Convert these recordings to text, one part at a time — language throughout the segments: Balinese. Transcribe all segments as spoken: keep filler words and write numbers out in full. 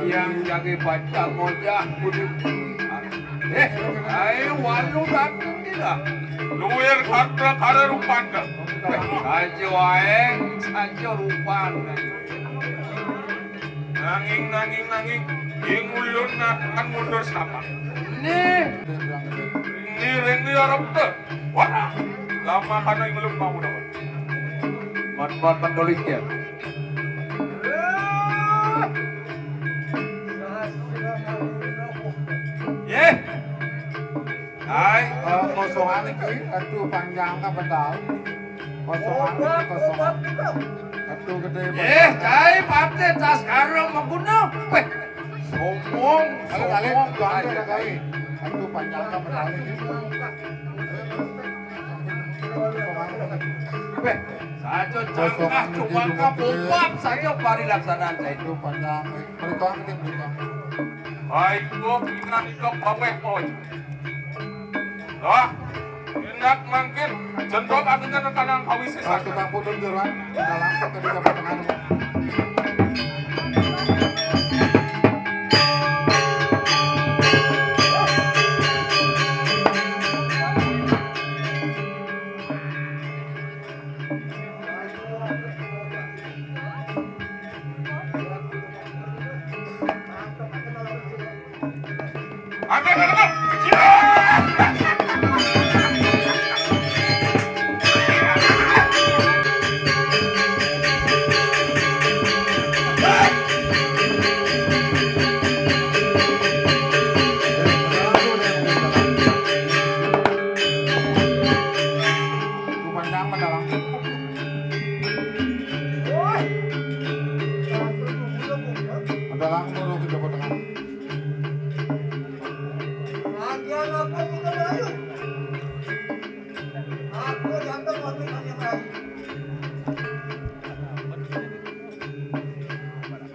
Yang jaga baca ngojah kudu. Eh, ayo walu dateng dia. Luwir karta kare rupanda. Saja wae, saja rupanda. Nanging, nanging, nanging, ing ulun ngakan mundur setapak. Nih. Nih, ring di arep te. Wah, lama kana ing ulun mau dapat. Mon, mon, mon nulis ya. Yeh. Hai. Eh, kosongan iki, aduh, panjang apa tahu? Kosongan iki, kosongan. Aduh, gede. Eh, cai pate tas karo maguna. Weh, sombong, balik, balik, sombong. Tuan, ayo, kita kawin. Aduh, panjang apa tahu? Weh, saja kosongan cangkah iki, cuma cuma kapopap saja parilaksanaan saya. Aduh, panjang. Balik, Tuan, gede, balik, Tuan. Hai, gua pingan ikok baweh, boy. Lah, enak mangkin, jendok akhirnya nekanang kawisi. Ah, saja. Tukang putun jeroan, dalam, tadi dapat tengah. Madalang guru ke Jawa Tengah. Bagian apa kita, Melayu? Aku datang waktu kami, Melayu.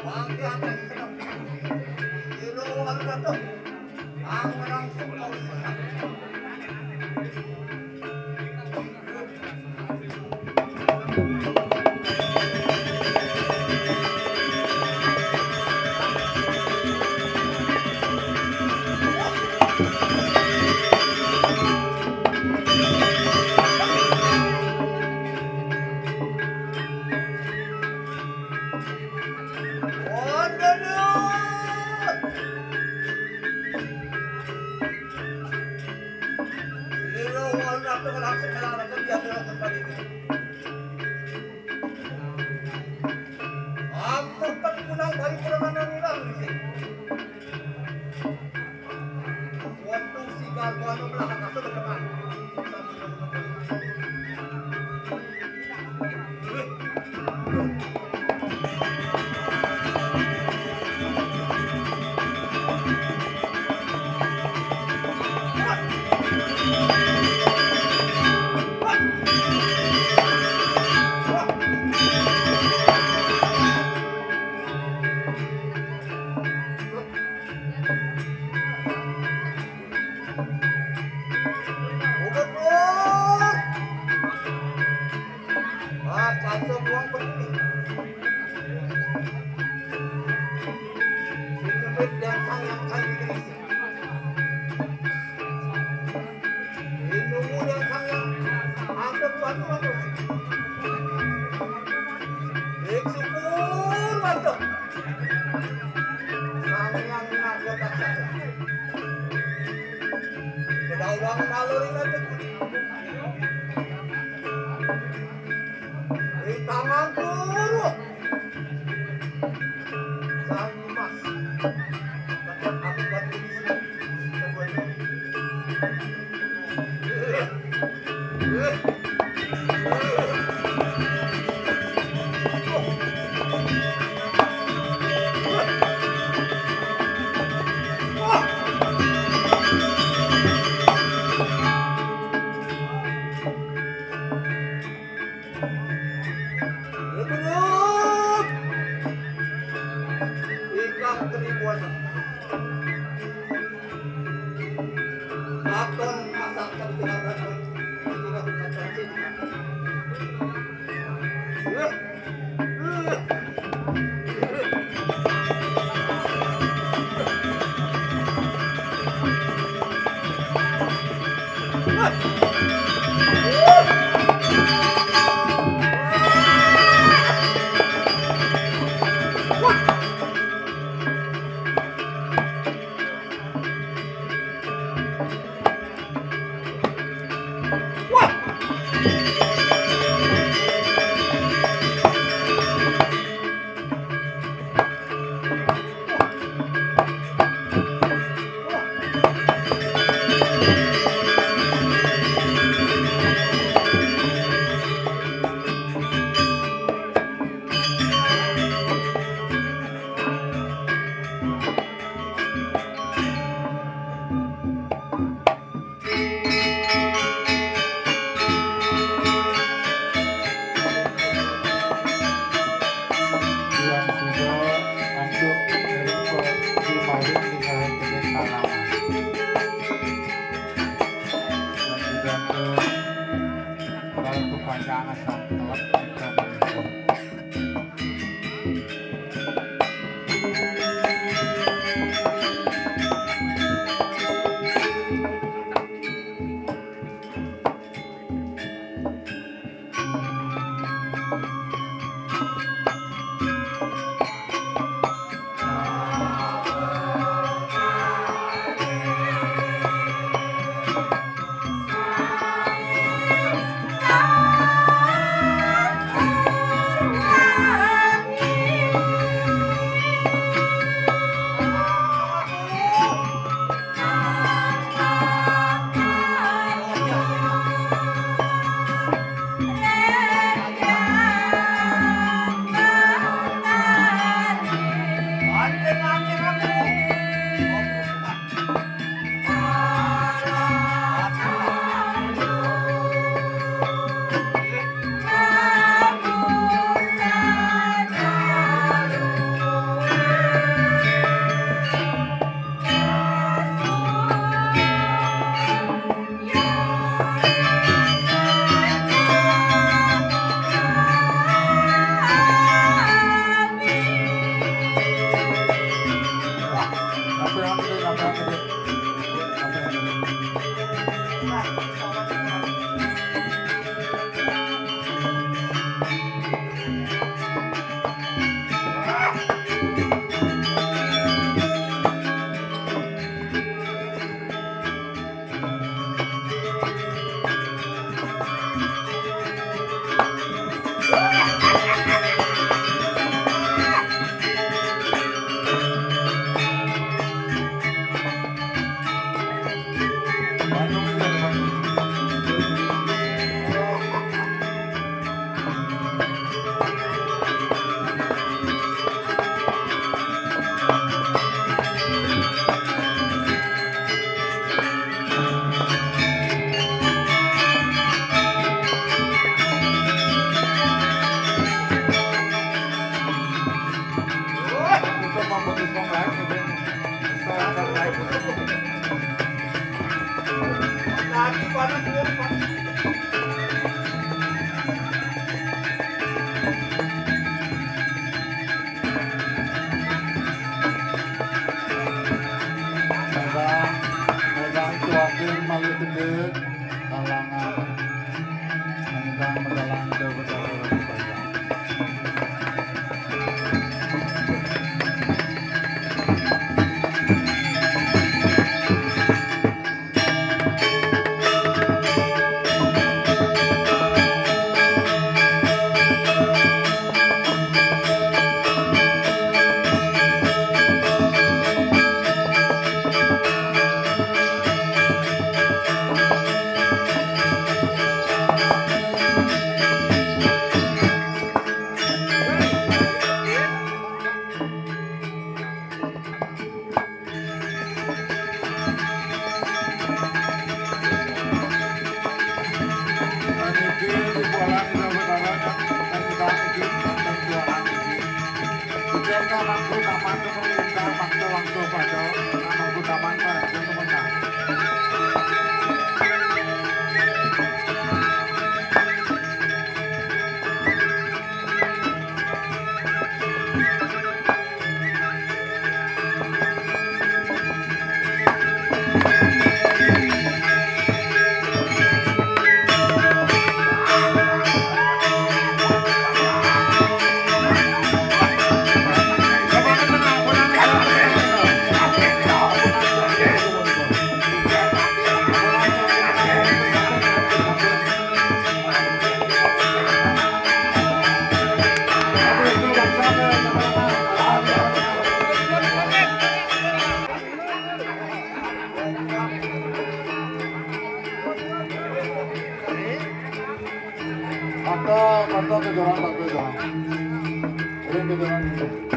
Bagian apa kita? Kilo baru datang. Aku langsung mau. Ampuh kan punang balik permainan hilang di sini. Waktu si Galvano melahak asa berteman. Ah, kaso buang pergi. Sing ngebit dan sang yang kali ini. Sing nunggu dan sang yang angkat batu, angkat. Sing syukur batu. Sang yang ngangkat tak sadar. Bedaulang naluri batu. Di tangan guru. Sang Dimas. Tetap aku buat ini. Ikang keribuan. Katon masak kebetulan. Jangan salah kita manusia. Megang, megang cuakin malu gede, kalangan. Megang, megang, megang. Kata, kata kejaran tak kejaran. Sering kejaran ini.